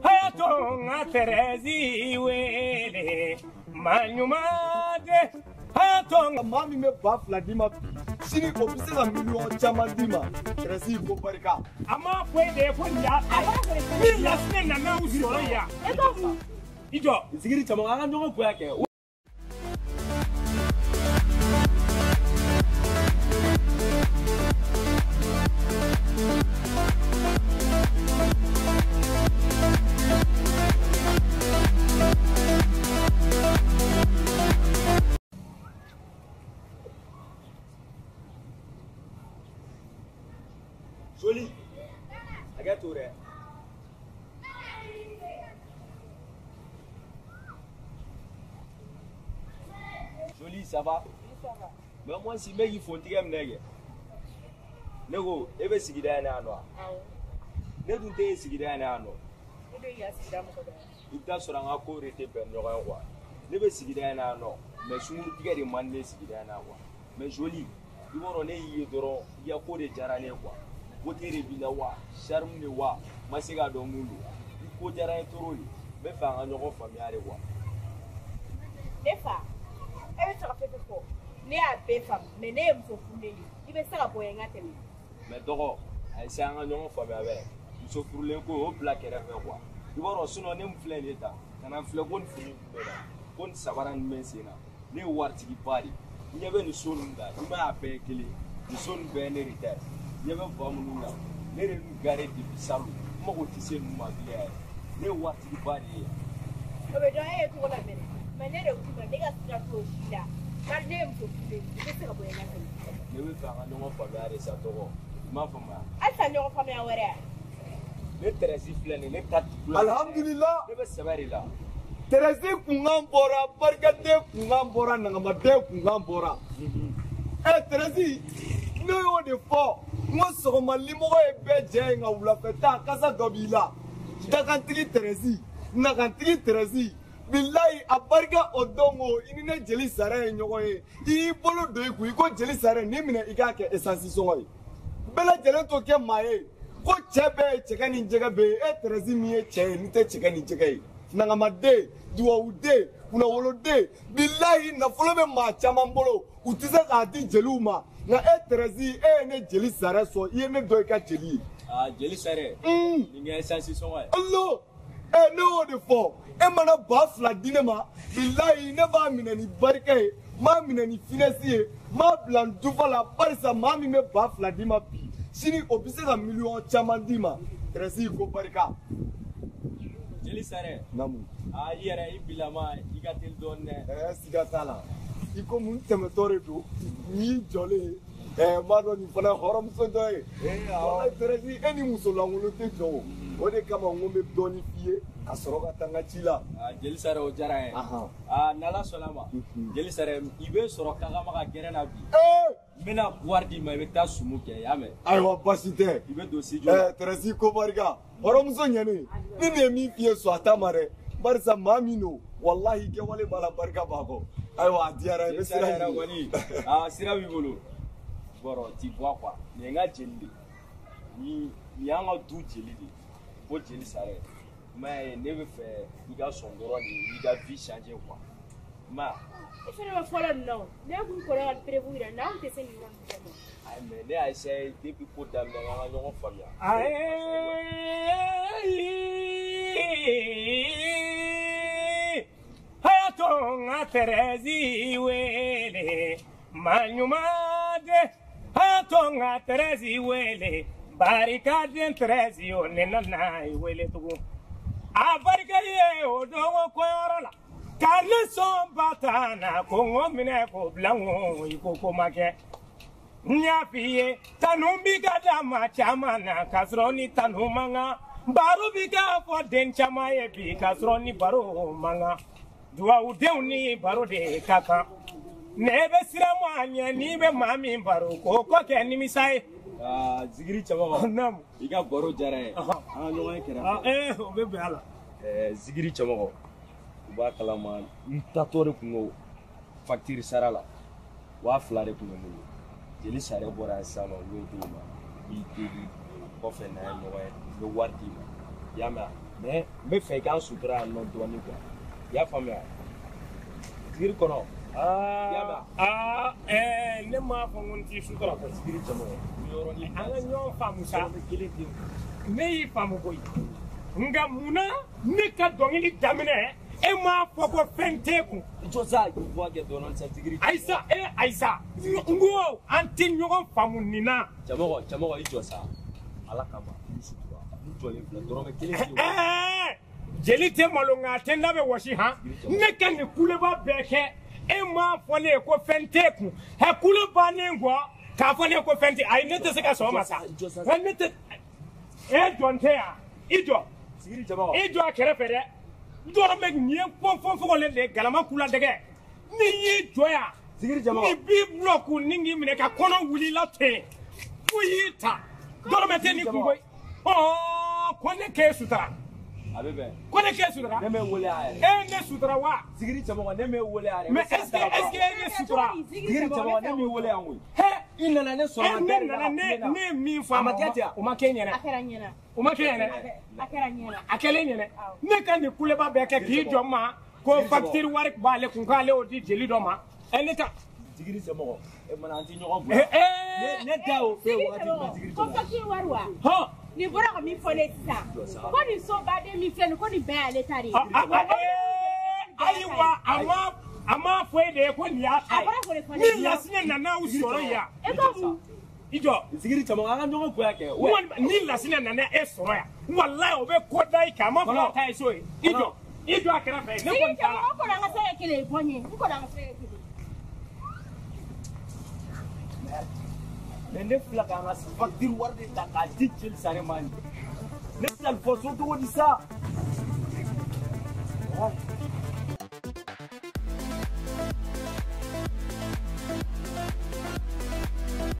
Hayatonga Terezi wele manyumade hayatonga mami me ba fila d'i ma bi sini o bɛ se ka miliyɔn caman d'i ma Terezi ko barika. A ma fɔ e de ye ko nin y'a ta ye ni Lasinɛ nana u sɔrɔ yan i jɔ zikiri caman an ka ɲɔgɔn bonya kɛ. Joli, hakɛ to dɛ. Joli, ça va? Oui, ça va. Mais moi, si n bɛ k'i fo n tigɛ minɛ kɛ. Ne ko e bɛ sigida in na yan nɔ wa? Awɔ. Ne dun tɛ yen sigida in na yan nɔ. Ne de yan sigida mɔgɔ dɔ ye. I bɛ taa sɔrɔ an ka kow de tɛ bɛn ɲɔgɔn ye quoi. Ne bɛ sigida in na yan nɔ mais sunkurutigɛ de man di ne sigida in na quoi. Mais Joli, i b'a dɔn ne y'i ye dɔrɔn i ka ko de diyara ne ye quoi. Beauté de b'i la wa, charme de wa, n ma se k'a dɔn mun don. I ko diyara n ye trop de. N bɛ fɛ an ka ɲɔgɔn faamuya de quoi. Ne fa, e bɛ fɛ ka fɛn fɛn fɔ, ne y'a bɛɛ faamu mais ne ye muso furulen de ye. I bɛ se ka bɔ yan n ka tɛmɛ. Mais dɔgɔ, a essayer an ka ɲɔgɔn faamuya bɛ. Muso furulen ko o bila kɛrɛfɛ quoi. I b'a dɔn sinon ne min filɛ nin ye tan, ka na filɛ ko nin fini min bɛ n na, ko nin sabara ninnu bɛ n sen na. Ne ye waritigiba de ye. I ɲɛ bɛ nin so ninnu la, i m'a ye a bɛɛ ye kelen ye. Nin so ninnu bɛɛ ye ne de ta ye. I ɲɛ bɛ ba minnu na, ne de y'u gare depuis salon. N mago tɛ se ninnu ma bilen yɛrɛ. Ne ye waritigiba de ye. O bɛ dɔn e ye cogo la mɛnɛ mais ne de k'i ma ne ka sira t'o si la. Bari ne ye muso furulen ye, i bɛ se ka bɔ yan n ka tɛmɛ. Ne bɛ fɛ an ka ɲɔgɔn faamuya de sa dɔgɔ. I m'a faamuya? Halisa ɲɔgɔn faamuya wɛrɛ wa? Ne Tɛrɛsi filɛ nin ye, ne ta dugu la. Alhamdulillah. Ne bɛ sɛbɛ de la. Tɛrɛsi kunkan bɔra, barikaden kunkan bɔra, nagamaden kunkan bɔra. Ɛ Tɛrɛsi, ne y'o de fɔ n ko sɔgɔma limɔgɔ ye bɛɛ jɛ ye nka wulafɛ ta kasa dɔ b'i la. Dakantigi Tɛrɛsi, nakantigi Tɛrɛsi, bilayi a barika o don ko i ni ne jeli sara ye ɲɔgɔn ye. I y'i bolo don i kun i ko jeli sara nin minɛ i k'a kɛ esansi sɔngɔ ye. Bɛɛ lajɛlen t'o kɛ maa ye. Ko cɛ bɛɛ ye cɛkɛ ni jɛgɛ bɛ ye, e Tɛrɛsi min ye cɛ ye n'i tɛ cɛkɛ ni jɛgɛ ye. Nagamaden, duwawuden, kunnawoloden, bilayi nafolo bɛ maa caman bolo u tɛ se k'a di jeliw ma nka e Tɛrɛsi e ye ne jeli sara sɔn i ye ne dɔn i ka jeli ye. Aa jeli sara nin kɛ esansi sɔngɔ ye. Alo ɛ ne y'o de fɔ e mana 2000 di ne ma bilayi ne b'a minɛ ni barika ye n b'a minɛ ni finɛsi ye n b'a bila n dufa la barisa maa min bɛ 2000 d'i ma bi sini o bɛ se ka miliyɔn caman d'i ma Tɛrɛsi ko barika. Jeli sara. Naamu. Aa i yɛrɛ i bilama i ka teli dɔɔni dɛ. Ɛɛ siga t'a la i komi n tɛmɛtɔ de don n y'i jɔlen ye ɛɛ n b'a dɔn nin fana ye hɔrɔnmuso dɔ ye. Walayi Tɛrɛsi e ni muso lankolon tɛ jɔ o o de kama n ko n bɛ dɔɔnin f'i ye ka sɔrɔ ka taa n ka ci la. Aa jeli sara o diyara n ye. Aa n'Ala sɔnna ma. Jeli sara i bɛ sɔrɔ Kagama ka gɛrɛn na bi. N bɛna wari d'i ma i bɛ taa sumu kɛ i y'a mɛn. Ayiwa baasi tɛ. I bɛ don studio la. Ɛɛ Tɛrɛsi ko barika hɔrɔnmuso ɲɛnen ni nin ye min f'i ye sɔn a ta ma dɛ barisa maa min don walahi kɛwale b'a la barika b'a kɔ. Ayiwa a diyara n ye n bɛ sira ɲini. Aa sira b'i bolo. Bɔrɔ tu vois quoi nin ye n ka jeli de ye. Nin y'an ka du jeli de ye ko jeli sara ye. I m'a ye ne bɛ fɛ i ka sɔn dɔrɔn de i ka vie changer quoi. I m'a ye. E fɛnɛ ma fɔlɔ nin na o. Ne kun kɔrɔ ka preuve yira n na, anw tɛ se nin yɔrɔ ninnu bɛɛ ma. Ayi mais ne y'a essayer depuis ko daminɛ an ka ɲɔgɔn faamuya. Ayi hayatonga Tɛrɛsi wele manyumade hayatonga Tɛrɛsi wele barikaden Tɛrɛsi o ne nana i wele tugun. A barika ye o dogo kɔyɔrɔ la. Ka ne sɔn ba ta na ko n ko minɛ k'o bila n kun i ko ko ma kɛ. N y'a f'i ye tanu b'i ka da maa caman na k'a sɔrɔ ni tanu man kan. Baro b'i ka fɔ den caman ye bi k'a sɔrɔ ni baro man kan. Duwawudenw ni baro de ka kan. Ne bɛ siran maa ɲɛ n'i bɛ maa min baro k'o kɔ kɛ nimisa ye. Aa zikiri cɛbakɔrɔ. Naamu. I ka baro diyara n ye. An ka ɲɔgɔn ye kɛrɛfɛ. Ee o bɛ bɛn a la. Ɛɛ zikiri cɛbakɔrɔ. U b'a kalama n tatɔ de kun don facture sara la 2000 de kun bɛ n bolo. Jeli sara bɔra yan sisan nɔ n y'o d'o ma n b'i deli Kɔfɛ n'an ye ɲɔgɔn ye n bɛ wari d'i ma. I y'a mɛn mais n bɛ fɛ i k'an sutura yan nɔ dɔɔnin quoi. I y'a faamuya? Sigiri kɔnɔ. Aa ne m'a fɔ ko n t'i sutura ko sigiri cɛmɔgɔ. An ka ɲɔgɔn faamu sa. Ne y'i faamu koyi. Nka munna ne ka dɔnkili daminɛ e m'a fɔ ko fɛn t'e kun. Jɔ sa bɔ kɛ dɔɔnin sa sigiri. Ayisa Ayisa n ko an tɛ ɲɔgɔn faamu nin na. Cɛmɔgɔ i jɔ sa. Ala kama n sutura n jɔlen filɛ dɔrɔmɛ kelen tɛ. Jeli tɛ malo nka a tɛ n da bɛ wɔsi han. Ne ka nin kuleba bɛɛ kɛ e m'a fɔ ne ye ko fɛn t'e kun. Ɛ kule bannen kɔ k'a fɔ ne ye ko fɛn tɛ ayi ne tɛ se ka sɔn o ma sa. Ne tɛ e jɔn tɛ yan i jɔ. I jɔ a kɛrɛfɛ dɛ. Dɔrɔmɛ nin ye fɔnfɔnfɔgɔlen de ye galama kula dɛgɛ. Ni y'i jɔ yan. Ni b'i bulɔ kun ni k'i minɛ ka kɔnɔ wuli la ten. Fo y'i ta. Dɔrɔmɛ tɛ nin kun koyi. Ko ne k'e sutura. A bɛ bɛn. Ko ne k'e sutura. Ne m'e wele a yɛrɛ. E ne sutura wa. Sigiri cɛmɔgɔ ne m'e wele a yɛrɛ. Mais est-ce que e ne sutura. Sigiri cɛmɔgɔ ne m'i wele yan koyi. I nana ne sɔrɔ. Ne nana ne ye min fɔ a ma. A ma kɛ ten wa. O ma kɛ ɲɛna. A kɛra ɲɛna. O ma kɛ ɲɛna. A kɛra ɲɛna. A kɛlen ɲɛna. Ne ka nin kuleba bɛɛ kɛ k'i jɔ n ma ko facture wari b'ale kun k'ale y'o di jeli dɔ ma. Ne ta. Sigiri cɛmɔgɔ e mana an ti ɲɔgɔn bonya. Ne da y'o fɛ wagati min sigiri cɛmɔgɔ. Ko facture wari wa. Hɔn. Nin bɔra ka min fɔ ne sisan. Ko nin sobaden min filɛ nin ko nin bɛɛ y'ale ta de ye. Ayiwa a ma fɔ e de ye ko nin y'a ta ye. Ni Lasinɛ nana aw sɔrɔ yan. E ko mun. I jɔ. Sigiri cɛmɔgɔ an ka ɲɔgɔn bonya kɛ. Ni Lasinɛ nana e sɔrɔ yan walayi o bɛ ko da i kan a ma fɔ a ta ye so ye. I jɔ i jɔ a kɛrɛfɛ. Ne kɔni taara. Sigiri cɛmɔgɔ kɔni an ka se kɛ kelen ye bɔ n ye n kɔni an ka se kɛ kelen ye. Mais ne filɛ k'an ka facture wari de ta k'a di jeli sare ma nin. Ne tɛna nin fɔ so cogo di sa?